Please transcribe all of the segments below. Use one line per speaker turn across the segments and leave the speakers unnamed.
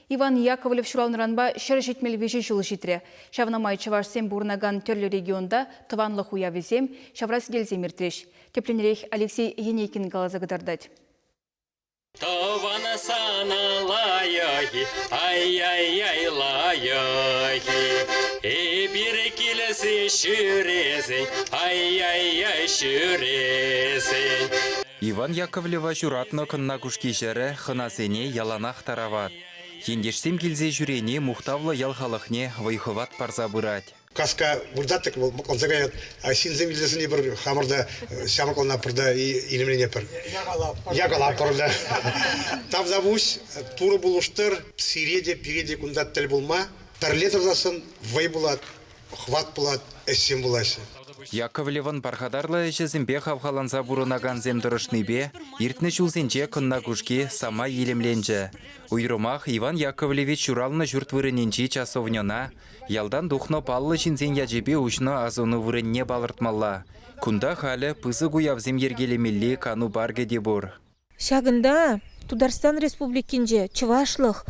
Иван Яковлев ҫуралнӑранпа 173 ҫул ҫитрӗ. Ҫавна май чӑвашсем пурӑнакан тӗрлӗ регионта тӑванлӑх уявӗсем, ҫавра сӗтелсем иртрӗҫ. Тӗплӗнрех Алексей Енейкин каласа кӑтартать.
Тӑван сана лайӑх-и, ай-яй-яй лайӑх-и, эпир килсе ҫӳресен, ай-яй-яй ҫӳресен.
Иван Яковлева ҫуратнӑ Кӑнна Кушки ҫӗрӗ хӑнасене яланах тарават. Ентешсем килсе ҫӳрени мухтавлӑ ял халӑхне вӑй-хӑват парса пырать.
Каска выртать-тӑк вӑл мӑкланса каять. А ҫынсем илсессӗн эпир хамӑр та ҫамрӑкланатпӑр та илемленетпӗр. Якалатпӑр та. Тавтапуҫ, Турӑ пулӑштӑр сире те, пире те кунта тӗл пулма. Пӗрле тӑрсассӑн вӑй пулать, хӑват пулать, ӗҫсем пулаҫҫӗ.
Яковлевӑн пархатарлӑ ӗҫӗсемпе хавхаланса пурӑнакансем тӑрӑшнипе иртнӗ ҫулсенче Кӑнна Кушки самай илемленчӗ. Уйрӑмах Иван Яковлевич ҫуралнӑ ҫурт вырӑнӗнчи часовньӑна Ялтан тухнӑ паллӑ ҫынсен ячӗпе уҫнӑ асӑну вырӑнне палӑртмалла. Кунта халӗ пысӑк уявсем йӗркелемелли кану паркӗ те пур.
Ҫакӑнта Тутарстан Республикинче чӑвашлӑх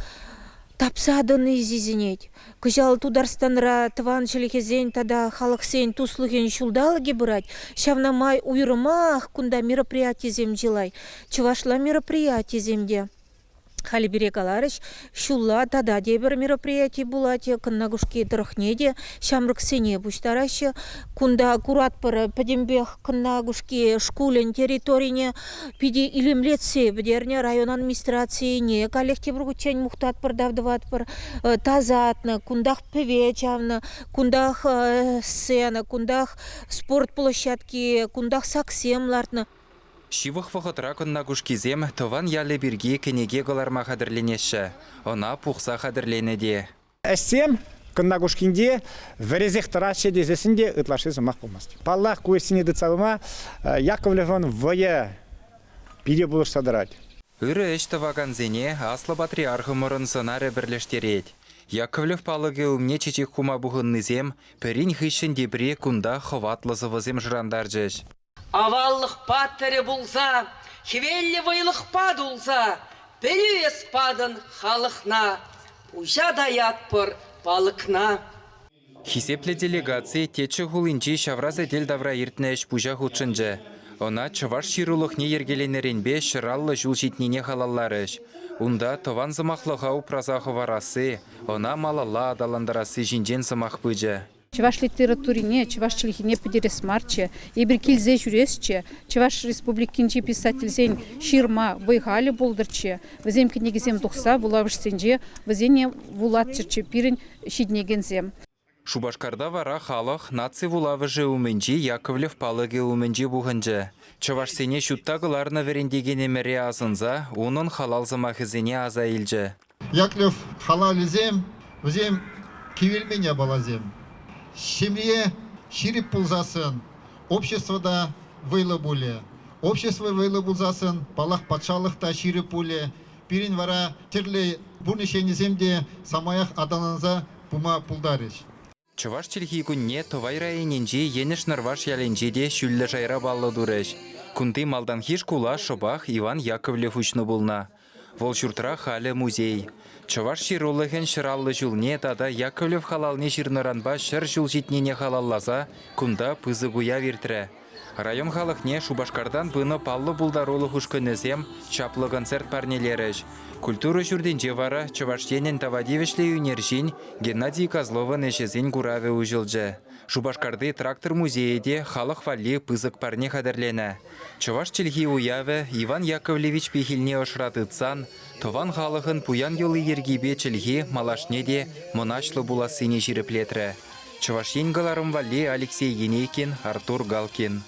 тапса тӑни сисӗнет. Кӑҫал Тутарстанра тӑван чӗлхесен тата халӑхсен туслӑхӗн ҫулталӑкӗ пырать. Ҫавна май уйрӑмах кунта мероприятисем чылай. Чӑвашла мероприятисем те. Халӗ пире каларӗҫ, ҫулла тата тепӗр мероприяти пулать, Кӑнна Кушки тӑрӑхне те ҫамрӑксене пуҫтараҫҫӗ. Кунта куратпӑр, пӗтӗмпех Кӑнна Кушки шкулӗн территорине питӗ илемлетсе пӗтернӗ, район администрацине каллех тепӗр хутчен мухтатпӑр, тав тӑватпӑр. Тасатнӑ, кунтах пӗве чавнӑ, кунтах сцена, кунтах спорт площадки, кунтах саксем лартнӑ.
Ҫывӑх вӑхӑтра кӑннакушкисем тӑван ялӗ пирки кӗнеке кӑларма хатӗрленеҫҫӗ. Ӑна пухса хатӗрленӗ те.
Ӗҫсем Кӑннакушкинче вӗресех тӑраҫҫӗ тесессӗн те ытлашши сӑмах пулмасть. Паллах, ку ӗҫсене тытса пыма Яковлевӑн вӑйӗ питӗ пулӑшса тӑрать.
Ырӑ ӗҫ тӑвакансене Аслӑ Патриархӑмӑрӑн сӑнарӗ пӗрлештерет. Яковлев палӑкӗ умне чечек хума пухӑннисем пӗрин хыҫҫӑн тепри кунта хӑватлӑ сӑвӑсем шӑрантарчӗҫ.
Аваллӑх паттӑрӗ пулса, хӗвеллӗ вӑйлӑхпа тулса, пӗлӳ эс патӑн халӑхна, пуҫа таятпӑр палӑкна.
Хисеплӗ делегаци Теччӗ хулинчи ҫавра сӗтел тавра иртнӗ ӗҫ-пуҫа хутшӑнчӗ. Ӑна чӑваш ҫырулӑхне йӗркеленӗренпе 150 ҫул ҫитнине халалларӗҫ. Унта тӑван сӑмахлӑха упраса хӑварасси, ӑна малалла аталантарасси ҫинчен сӑмах пычӗ.
Чӑваш литературине, чӑваш чӗлхине пӗтерес марччӗ. Эпир килсе ҫӳресчӗ, Чӑваш Республикинчи писательсен ҫырма вӑй-халӗ пултӑрччӗ. Вӗсем кӗнекесем тухса вулавӑшсенче вӗсене вулатчӑрччӗ пирӗн ҫитӗнекенсем.
Шупашкарта вара халӑх наци вулавӑшӗ умӗнчи Яковлев палӑкӗ умӗнче пухӑнчӗ. Чӑвашсене ҫутта кӑларнӑ вӗрентекенӗмӗре асӑнса унӑн халал сӑмахӗсене аса илчӗ.
Яковлев халалӗсем вӗсем кивелмен япаласем. Ҫемье ҫирӗп пулсассӑн общество та вӑйлӑ пулӗ. Общество вӑйлӑ пулсассӑн, паллах, патшалӑх та ҫирӗп пулӗ. Пирӗн вара тӗрлӗ пурнӑҫ енӗсем те самаях аталанса пыма пултарӗҫ.
Чӑваш чӗлхи кунне Тӑвай районӗнчи Енӗш Нӑрваш ялӗнче те ҫӳллӗ шайра паллӑ турӗҫ. Кунти малтанхи шкула шӑпах Иван Яковлев уҫнӑ пулнӑ. Вӑл ҫуртра халӗ музей. Чӑваш ҫырулӑхӗн 150 ҫулне тата Яковлев халалне ҫырнӑранпа 100 ҫул ҫитнине халалласа кунта пысӑк уяв иртрӗ. Район халӑхне Шупашкартан пынӑ паллӑ пултарулӑх ушкӑнӗсем чаплӑ концерт парнелерӗҫ. Культура ҫуртӗнче вара Чӑваш Енӗн тава тивӗҫлӗ ӳнерҫин Геннадий Козловӑн ӗҫӗсен куравӗ уҫӑлчӗ. Шупашкарти трактор музейӗ те халӑх валли пысӑк парне хатӗрленӗ. Чӑваш чӗлхи уявӗ Иван Яковлевич пехилне ӑшра тытсан тӑван халӑхӑн пуян йӑли-йӗркипе чӗлхи малашне те мӑнаҫлӑ пулассине ҫирӗплетрӗ. Чӑваш Ен кӑларӑм валли Алексей Енейкин, Артур Галкин.